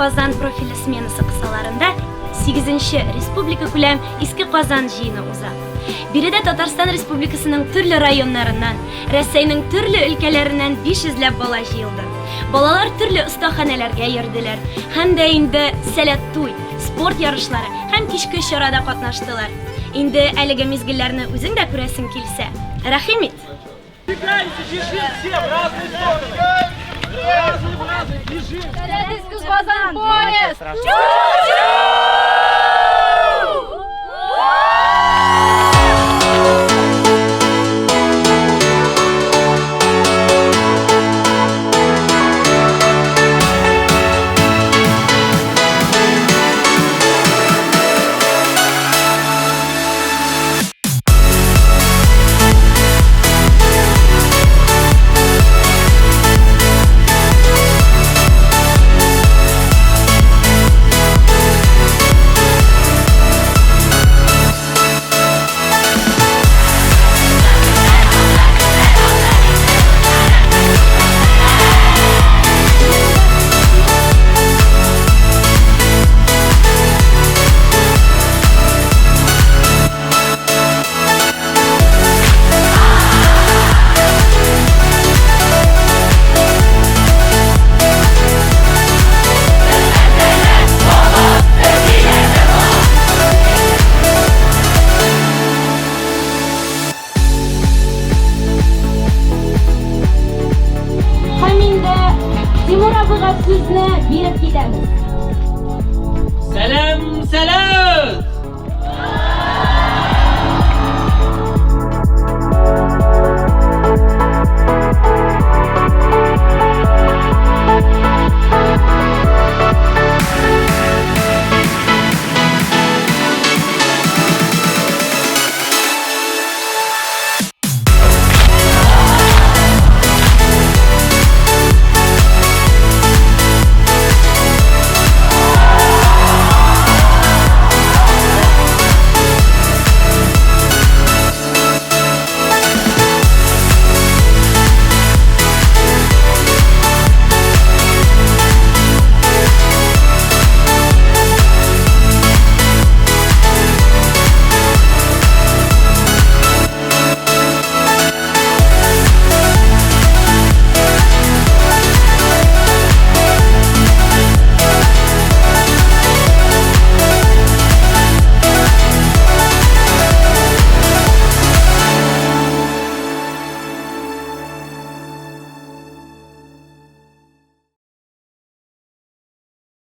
Казан профильле сменасы кысаларында 8 нче республикакүләм Иске Казан җыены уза. Биредә Татарстан Республикасының төрле районнарыннан, Рәсәйнең төрле өлкәләреннән 500 ләп бала җыелды. Балалар төрле остаханәләргә йөрделәр һәм дә инде Сәләт туй, спорт ярышлары һәм кичке чарада катнаштылар. Инде әлеге мизгелләрне үзең дә күрәсең килсә, рәхим ит! Казан поезд! Һәм инде Тимур абыйга сүзне биреп китәбез. Сәлам, сәлам!